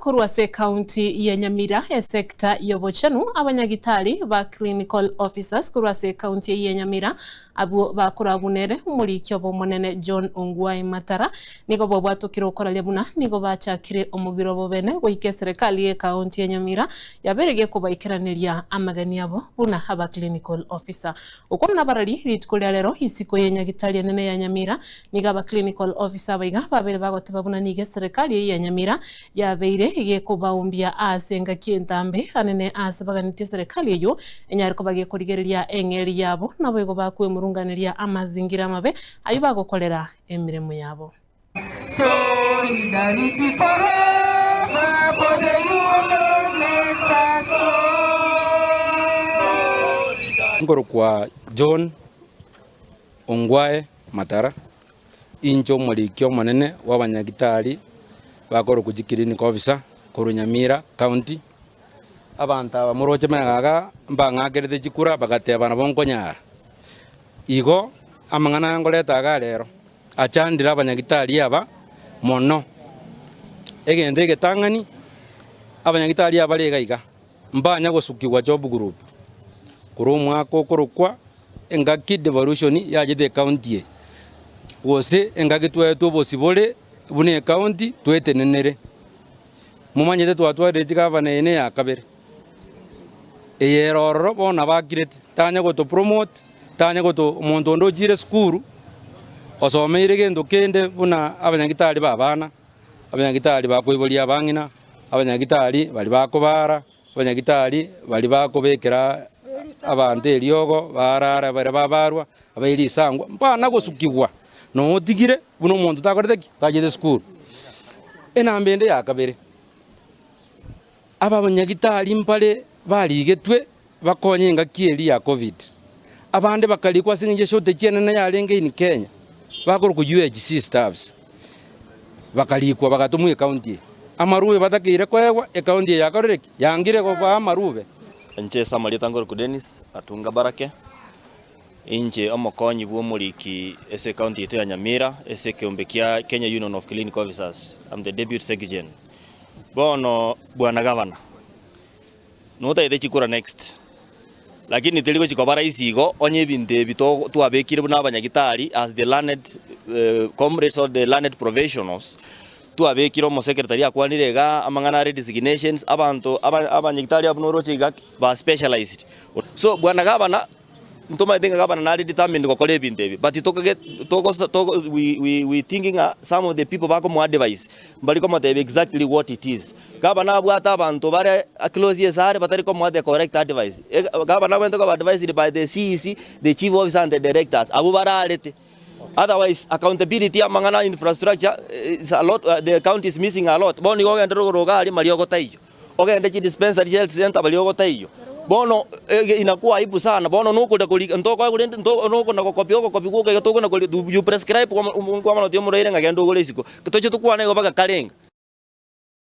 Korwa ase ekaunti ya Nyamira, esecta y'obochenu, abanyagitari ba clinical officers korwa ase ekaunti eyio ya Nyamira abwo bakoragwa nere omoriki obo omonene John Ongwae Matara nigo bobwatokire okoraria buna nigo bachakire omogiro obo bene goika eserekari y'ekaunti ya Nyamira yabeire gekobaikeraneria amageni abo buna aba clinical officer. Okwo nabarari rituko ria rero isiko y'enyagitari enene ya Nyamira Nigo aba clinical officer abaiga babeire bagoteba buna nigo eserekari eyio ya Nyamira yabeire gekobaumbia aase engaki entambe anene aase baganetie eserekari eyio enyare koba gekorigereria eng'eri yabo naboigo bakwemurunganeria amazingira amabe ayio bagokorera emeremo yabo. Solidarity forever, for the union makes us strong. Nkorokwa John Ongwae Matara, inche omoriki omonene bw'abanyagitari bakorokwa chiclinic officer korwa Nyamira county. Abanto aba moroche magega iga mbang'akerete chikura bagateba nabo nkonyara. Igo amang'ana aya nkoreta iga rero, achandire abanyagitari aba mono. Egento egetang'ani, abanyagitari aba bare iga iga, mbanya gosukigwa job group korwa omwaka okorokwa engaki devolution yachete ecounty eye, gose engaki twaetwe obosibore buna ecounty twetenenere. Momanyete twatwarire chigavana eye neya kabere, eye ere ororo bono nabo akirete, tanya goto promote, tanya goto omonto onde ochire esukuru, osomeire gento kende buna abanyagitari ba abana, abanyagitari bakoiboria abang'ina, abanyagitari baria bakobara. Abanyagitari baria bakobekera abanto eriogo barara baria babarwa, abaire risangwa, mbana gosukigwa notigire buna omonto takorete ki? Tachete esukuru. Enamba ende ya kabere, abanyagitari mbare barigetwe bakonye engaki eria ya covid, abande bakarikwa ase eng'encho eshortage enene yarenge in Kenya, bakorokwa UHC staffs. Bakarikwa bagatomwa ekaunti eye. Amarube batakeire koegwa, ekaunti eye yakorire ki? Yangire kobaa amarube. Inche ase amarieta nkorokwa Dennis Atunga Barake, inche omokonyi bw'omoriki ase ecounty yaito ya Nyamira ase ekeombe kia Kenya Union of Clinic Officers, I'm the deputy secgen. Bono bwana gavana, notagete chikura next, lakini teri gochi koba rahisi igo onye ebinto ebi to twabekire buna abanyagitari as the learned comrades or the learned professionals, twabekire omosecretary akwanire igaa amang'ana are designations, abanto aba abanyagitari abwo noroche iga ba specialized. So bwana gavana. Ntomaete ng'a gavana nare determined gokora ebinto ebi but tokage togosa togo we we we think ng'a some of the people bakomoa advice mbari komotebia exactly what it is. Gavana abwate abanto bare close ase are batari komoa the correct advice. Gavana abwenerete koba advised by the CEC, the chief officer and the directors abwo bararete. Otherwise accountability amang'ana infrastructure is a lot the county is missing a lot. Bono nigo ogenderere igoro iga aria mariogo taiyo. Ogende chidispensary health center baria ogotaiyo bono ege inakuwa aibu sana bono nokoria kori ntokoe korende nto nokona gokopia ogokopia gwoka iga tokona kori you prescribe kwamana otiga omoraire ng'a genda ogore isiko toche tokwane igo mpaka karenga.